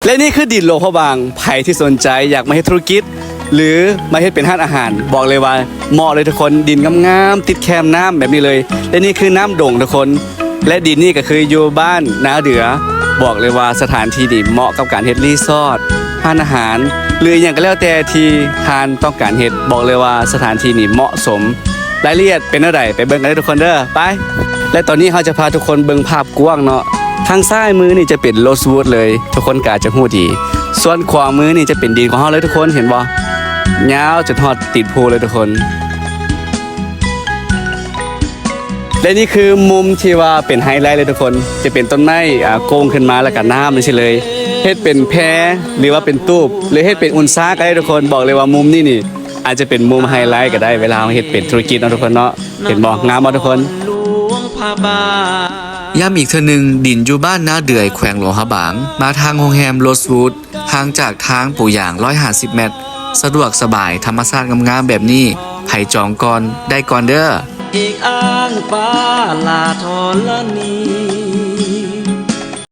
ແລະນີ້ຄືດິນຫຼວງພະບາງ. ໃຜທີ່ສົນໃຈຢາກມາເຮັດທຸລະກິດ ຫຼືມາເຮັດເປັນຮ້ານອາຫານ ບອກເລີຍວ່າເໝາະເລີຍທຸກຄົນ. ດິນງາມໆ ຕິດແຄມນ້ຳແບບນີ້ເລີຍ. ແລະນີ້ຄືນ້ຳດົງທຸກຄົນ. ແລະດິນນີ້ກໍຄືຢູ່ບ້ານນາເດືອ. ບອກເລີຍວ່າສະຖານທີ່ນີ້ເໝາະກັບການເຮັດຣີສອດ, ຮ້ານອາຫານ ຫຼືອີ່ຫຍັງກໍແລ້ວແຕ່ທີ່ທ່ານຕ້ອງການເຮັດ. ບອກເລີຍວ່າສະຖານທີ່ນີ້ເໝາະສົມ. ລາຍລະອຽດເປັນແນວໃດ ໄປເບິ່ງກັນເດີທຸກຄົນເດີ. ໄປ. ແລະຕອນນີ້ເຮົາຈະພາທຸກຄົນເບິ່ງພາບກວ້າງເນາະ. ທາງຊ້າຍມືນີ້ຈະເປັນໂຣສວູດເລີຍ, ທຸກຄົນກໍອາດຈະຮູ້ດີ. ສ່ວນຂວາມືນີ້ຈະເປັນດິນຂອງເຮົາເລີຍທຸກຄົນ, ເຫັນບໍ່? ຍາວຈົນຮອດຕີນພູເລີຍທຸກຄົນ. ແລະນີ້ຄືມຸມທີ່ວ່າເປັນໄຮໄລເລີຍທຸກຄົນ, ຈະເປັນຕົ້ນໄມ້ ອ່າ ໂກ່ງຂຶ້ນມາ ແລ້ວກໍນ້ຳຈັ່ງຊີ້ເລີຍ. ເຮັດເປັນແພ ຫຼືວ່າເປັນຕູບ ຫຼືເຮັດເປັນອຸ່ນຊາກໍໄດ້ທຸກຄົນ. ບອກເລີຍວ່າມຸມນີ້ນີ້ ອາດຈະເປັນມຸມໄຮໄລກໍໄດ້ ເວລາເຮົາເຮັດເປັນທຸລະກິດເນາະທຸກຄົນເນາະ. ເຫັນບໍ່? ງາມບໍ່ທຸກຄົນ? ຢ້ຳອີກເທື່ອໜຶ່ງ, ດິນຢູ່ບ້ານນາເດືອຍ ແຂວງຫຼວງພະບາງ, ມາທາງໂຮງແຮມໂຣສວູດ, ຫ່າງຈາກທາງປູຢາງຮ້ອຍຫ້າສິບແມັດ, ສະດວກສະບາຍ, ທຳມະຊາດງາມໆແບບນີ້, ໃຜຈອງກ່ອນໄດ້ກ່ອນເດີ້. ອີກອ້າງປາລາທໍລະນີ